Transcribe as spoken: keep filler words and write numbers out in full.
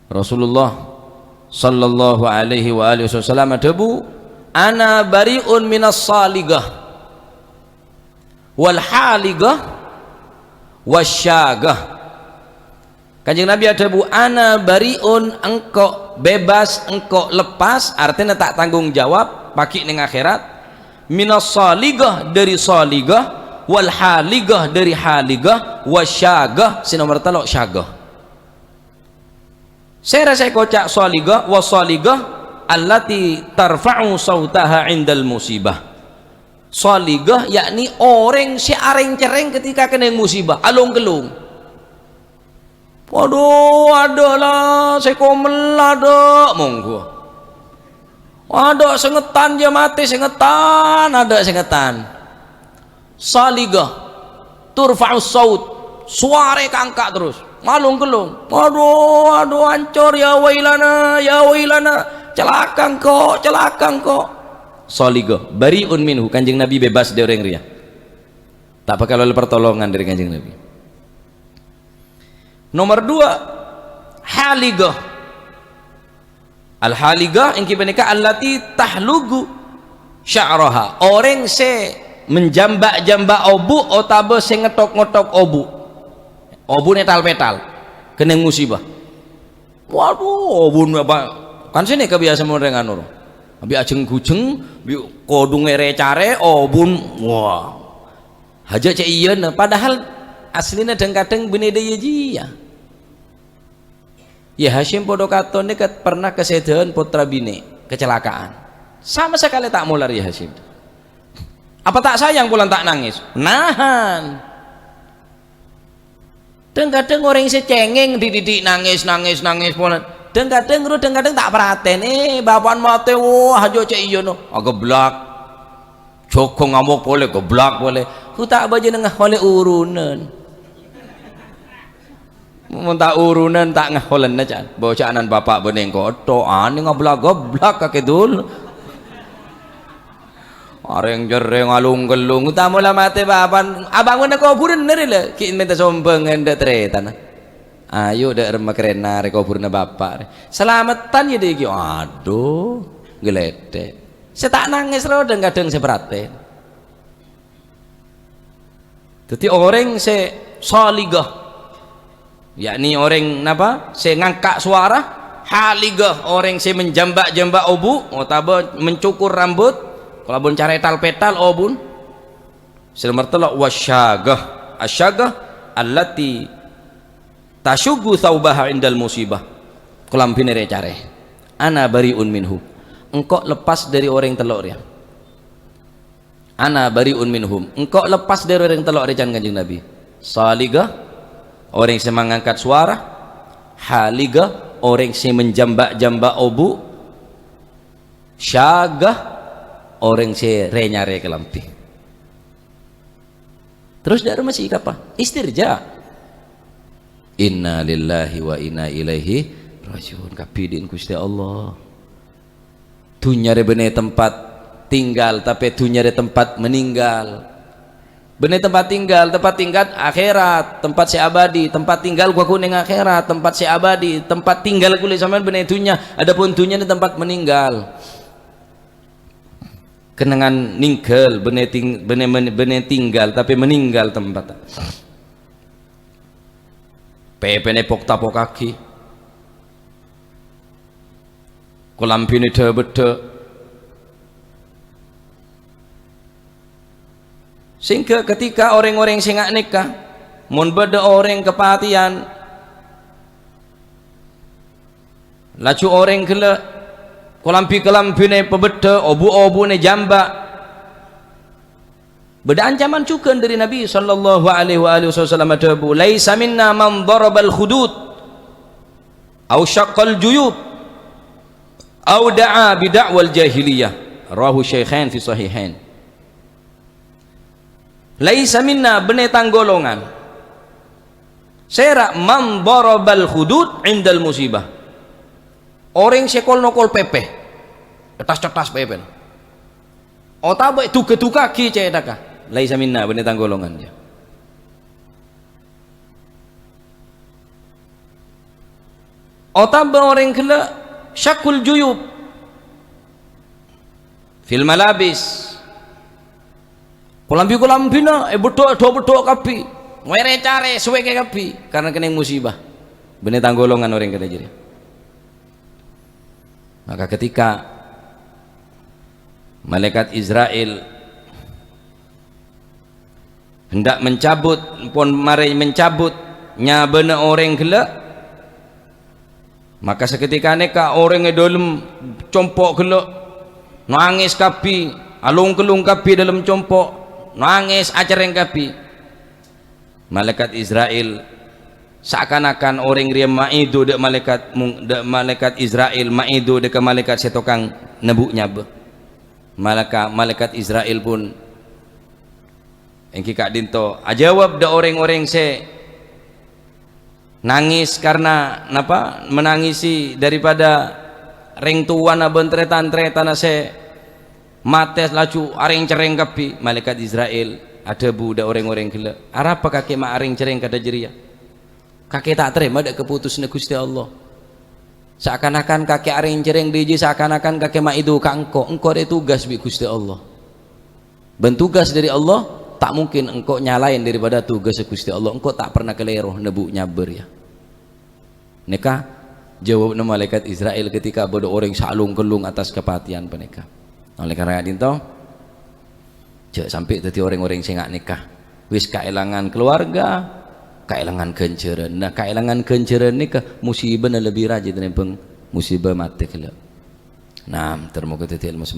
Rasulullah sallallahu alaihi wa alihi wasallam adhâbu, "Ana bari'un minas saligah, wal haligah, wasyagah." Kanjeng Nabi adhâbu, "Ana bari'un, engko' bebas, engko' lepas," artèna ta' tanggung jawab, paghi' neng akhèrat, "minas saligah," dâri saligah, "wal haligah," dâri haligah, "wasyagah," sè nomer tello' syagah. Sèra sè èkoca' saligah, wa saligah allati tarfa'u sautaha 'indal musibah. Saligah yakni orèng sè areng-cereng ketika kennèng musibah, along-kellong. Waduh, adâ' la sè komella, adâ', mongghu. Adâ' sè ngettan, jâ matè sè ngettan, adâ' sè ngettan. Saligah, turfa'us saut, sowarè èkaangka' terros, malong-kellong. Adhu, adhu, ancor, ya wailana, ya wailana, calaka engko', calaka engko'. Saligah, bari'un minhu, Kanjeng Nabi bebas dâri orèng rèya. Ta' bhâkal ollè partolongan dâri Kanjeng Nabi. Nomer dua, haligah. Al-haligah èngghi panèka allati tahlugu sya'raha, orèng sè menjamba'-jamba' obu' otabâ sè ngèthok-ngèthok obu'. Obu'na ètal-pètal, kennèng musibah. Waduh, obu'na apa? Kan sènè kabiyasa mon rèng anu, ro. Bi' ajheng-ghujheng, bi' kodhung èrè-carè, obu'na, wah. Hajâ' cè' iyâna, padahal asllina dhâng-kadhâng bânnè dâ' iyâ jiyâ. Yah Hasyim padâ katon nèka pernah kasèdhâ'ân pottra binè', kacelakaan. Sama sakalè ta' molar Yah Hasyim. Apa ta' sayang polana ta' nangès? Nahan. Dhâng-kadhâng orèng sè cengeng dhi'-dhi'-dhi' nangès, nangès, nangès polana. Dhâng-kadhâng ro, dhâng-kadhâng ta' parhatèn. Eh, bapa'na matè, wah, hajâ' cè' iyâ, no. Ageblak. Jhâghâng ngamok polè, geblak polè. Ghu ta' bâjâna ngaollè urunan. Mon ta' urunan, ta' ngaollèna, can. Boca'an bapa' bânnè engko' tho, anèng ngablak-geblak kakè dul. Areng-jerreng, alung-gellung, ta' mola matè bapa'na. Abânguna kobhurân nèrè, la. Ghi' mènta sombhângan dâ' tarètanna. Ayo, dâ' remma karèna rè kobhurânna bapa' rè. Salameddhân, yâ, dâ' ghi'. Adhu, ghelèdhè'. Sè ta' nangès ro dhâng-kadhâng sè parhatèn. Dhâddhi orèng sè saligah, yakni orèng napa? Sè ngangka' sowara, haligah, orèng sè menjamba'-jamba' obu' otabâ mencukur rambut kalabân cara ètal-pètal obu'na. Sè nomer tello', wasyagah. Asyagah allati tasyuggu thaubaha indal musibah. Kalambhina èrè-carè. Ana bari'un minhu. Engko' lepas dâri orèng tello' rèya. Ana bari'un minhum. Engko' lepas dâri orèng tello' rèya, can Kanjeng Nabi. Saligah, orèng sè mangangkat sowara. Haligah, orèng sè menjamba'-jamba' obu'. Syagah, orèng sè rè-nyarè kalambhi. Terros dâ' remma sè èkapa? Istirja. Inna lillahi wa inna ilaihi raji'un. Kabbhi dhin Ghustè Allah. Dhunnya rè bânnè tempat tinggal, tapè dhunnya rè tempat meninggal. Bânnè tempat tinggal, tempat tinggal akhèrat, tempat sè abadi, tempat tinggal ghu-, ghu neng akhèrat, tempat sè abadi, tempat tinggal kulâ sampèyan bânnè dhunnya, adapun dhunnya nè tempat meninggal. Kennengngan ninggal, bânnè ting-, bânnè, bânnè, bânnè tinggal, tapè meninggal tempat. Pèpèna èpok-tapokkaghi. Kalambhina dhâ-bâddhâ. Sehingga ketika orèng-orèng sè nga' nèka, mon bâdâ orèng kapatèyan, laju orèng ghellâ' kalambhi-kalambhina èpabâddhâ, obu'-obu'na jamba'. Bâdâ ancaman jhughân dâri Nabi sallallahu alaihi wa alihi wasallam adhâbu, "Laisa minna man darabal khudud, au syaqqal juyub, au da'a bi da'wal jahiliyah." Rawahu Syaikhain fi Sahihain. "Laisa minna," bânnè tang golongan. Sèra man darabal khudud indal musibah. Orèng sè kol-nokol pèpè. Cettas-cettas pèpèna. Otabâ èdhugâ-dhugâ'aghi cèthakka. "Laisa minna," bânnè tang golongan, yâ. Otabâ orèng ghellâ' syaqqul juyub fil malabis. Kolambhi-kolambhina èbedhok, èbedhok kabbhi. Ngèrè-carè, sowèkè kabbhi. Karena kennèng musibah. Bânnè tang golongan orèng kadhâ' jârèya. Maka ketika malaikat Israel hendak mencabut, pon marè mencabut nyabâna orèng ghellâ', maka saketika nèka orèng è dâlem compo' ghellâ' nangès kabbhi, along-kellong kabbhi dâlem compo', nangès acerrèng kabbhi. Malaikat Israel, saakan-akan orèng rèya maedu dâ' malaikat mung-, dâ' malaikat Israel maedu dâ' ka malaikat sè tokang nebbu' nyabâ. Malaka-, malaikat Israel pun èngghi ka'dinto ajâwâb dâ' orèng-orèng sè nangès karna napa? Menangisi daripada rèng towana bân tarètan-tarètanna sè matè laju arèng-cerrèng kabbhi. Malaikat Israel adhâbu dâ' orèng-orèng ghellâ', "Arapa kakè ma' arèng-cerrèng kadhâ' jârèya? Kakè ta' tarèma dâ' kapotosanna Ghustè Allah. Saakan-akan kakè arèng-cerrèng dâjâ, saakan-akan kakè maedu ka engko'. Engko' rè atugas bi' Ghustè Allah. Bân tugas dâri Allah, ta' mungkin engko' nyalaèn daripada tugassâ Ghustè Allah. Engko' ta' pernah kalèro nebbu' nyabâ rèya." Nèka jâwâbbhâ malaikat Israel ketika bâdâ orèng saalong-kellong atas kapatèyan panèka. Oleh karena ka'dinto, jhâ' sampè' dhâddhi rèng-orèng sè nga' nèka. Wis kaèlangan keluarga, kaèlangan ghânjhârân. Nah, kaèlangan ghânjhârân nèka musibana lebbi rajâ tènèmbhâng musibah matè ghellâ'. Nah, ter moga dhâddhi èlmo sè